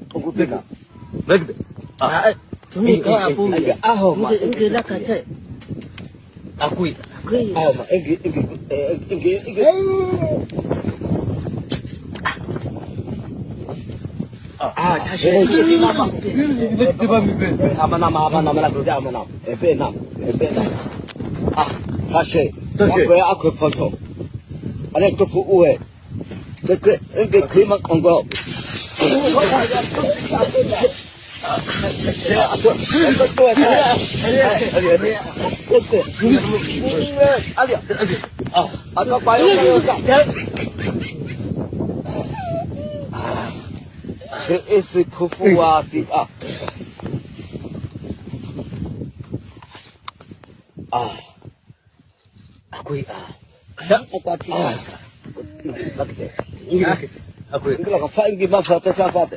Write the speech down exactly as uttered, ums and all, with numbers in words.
Pengkupit na. Baik. Ah, tumi ka apu. Aho ma. Ingi la ka te. Akui. Akui. Aho ma. Ingi, ingi, ingi, ingi. Ah, tashi. Ama nama, ama nama, ama nama. Ebe nam, ebe nam. Ah, tashi. Tashi. Akui, akui photo. Ale tuku ue. Keke, keke, kima konggo. Ese kufu wa ti a. Ah. Akui ah. Apa ti a. Akui. Ngi la ka fa ngi ma fa ta fa.